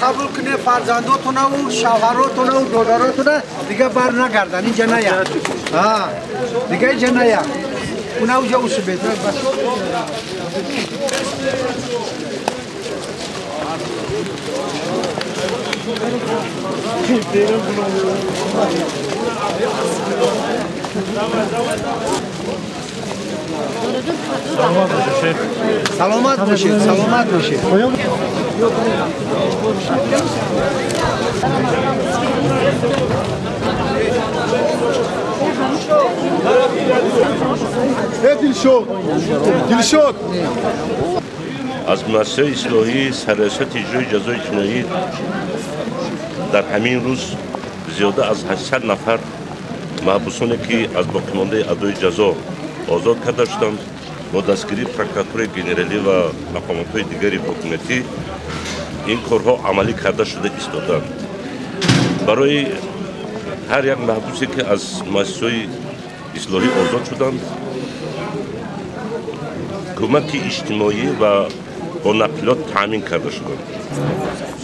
Қабул кунед фарзандотонаву шавҳаротонаву додаротона, дига бар нагардан, инҷа ная. Дига инҷа ная. Уна уҷа усубед. Саломат бошед, саломат бошед. Дилшод, Дилшод. Аз муассисаи ислоҳии сарраёсати иҷрои ҷазои ҷиноӣ дар ҳамин рӯз зиёда аз 800 нафар маҳбусоне ки аз боқимондаи адои ҷазо озод карда шуданд, бо дастгирии прокуратураи генералӣ ва мақомотҳои дигари ҳокимиятӣ ин корҳо амалӣ карда шуда истодаанд. Барои ҳар як маҳбусе ки аз муассисаҳои ислоҳӣ озод шуданд, кӯмаки иҷтимоӣ ва бо нақлиёт таъмин карда шуданд.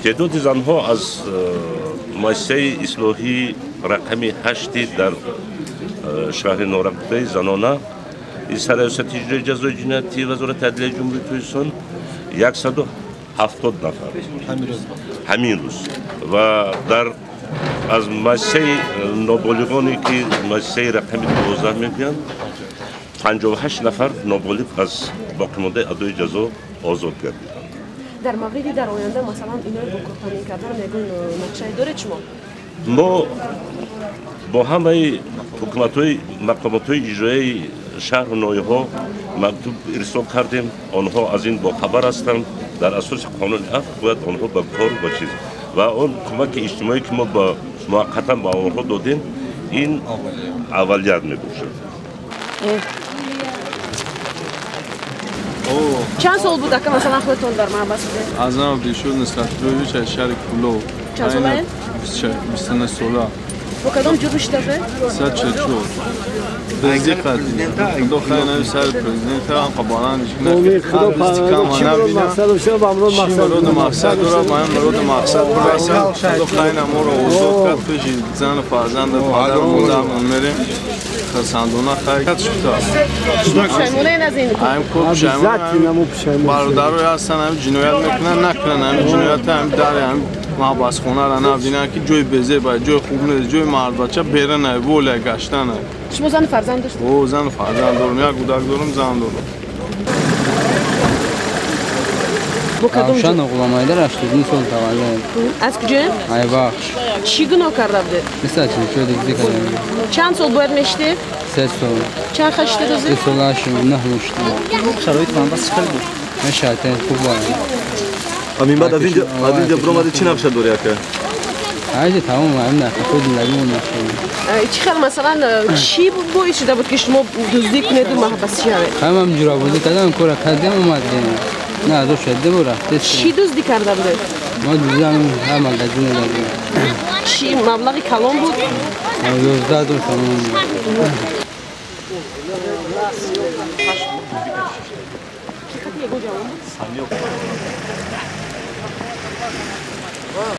Теъдоди занҳо аз муассисаи ислоҳии рақами 8 дар шаҳри Норакбудаи занона сарраёсати иҷрои ҷазои ҷиноятии Вазорати адлияи Ҷумҳурии Тоҷикистон 170 нафар ҳамин рӯз ва дар аз муассисаи ноболиғоне ки муассисаи рақами 12 мегӯянд 58 нафар ноболиғ аз боқимондаи адои ҷазо озод гардиданд. Дар мавриди дар оянда масалан инои бо кор таъмин кардан ягон нақшае доред шумо? Мо бо ҳамаи ҳукуматҳои мақомотҳои иҷроияи шаҳру ноҳияҳо мактуб ирсол кардем. Онҳо аз ин бохабар ҳастанд. Дар асоси қонуни афв бояд онҳо ба кору ба чиз ва он кӯмаки иҷтимоӣ ки мо муваққатан ба онҳо додем, ин аввалият мебошад. Чанд сол буд ака масалан худатон дар маҳбас будед? Аз ман Дилшод Нусратуллоевич аз шаҳри Кӯлоб. Чанд солаед? 29 сола. Бо кадом ҷурм шуда будед? 144. Дуздӣ кардем. Худо хайр нави сари президента ҳам қабаландиш накард. Чӣ муроду мақсад дорад, ман муроду мақсад бирасам. Худо хайр моро озод кард, пеши зану фарзанду падару модармон мерем. Хурсандона хайр шуда. Пушаймонаед аз ин кор? Ҳамин кор пушаймон. Бародарое ҳастанд, ҳамин ҷиноят мекунанд, накунанд ҳамин ҷиноята, ҳамин дари ҳамин маҳбасхонаро набинанд ки ҷои безеба, ҷои хуб нест, ҷои мардбача берунае, воля гаштанае. Шумо зану фарзанд доштед? О, зану фарзанд дорам, як кӯдак дорам, зан дорам. Равшан Ғуломайдар 89 сол таваллуд. Аз куҷоем? Айбахш. Чӣ гуноҳ карда будед? 144 дуздӣ карда будем. Чанд сол бояд мешидед? 3 сол. Чанд хел шидед ҳозир? 3 сол 8 9 моҳ шидем. Шароити манбас чӣ хел буд? Шароит хуб буд. Амин баъд аз инҷа биромадӣ чӣ нақша дорӣ ака? Ҳайҷа тамом ҳамин нақша худ зиндагимон нақша. Чӣ хел масалан чӣ боис шуда буд ки шумо дуздӣ кунеду маҳбас шавед? Ҳамам ҷурабозӣ кардам, кора кардем, омадем. На, азоб шуда буд, рафтем. Чӣ дуздӣ карда будед? Мо дуздӣ ҳам магазин додем. Чӣ маблағи калон буд? 11 доллар сомон буд. Ки хати ягон ҷавон буд?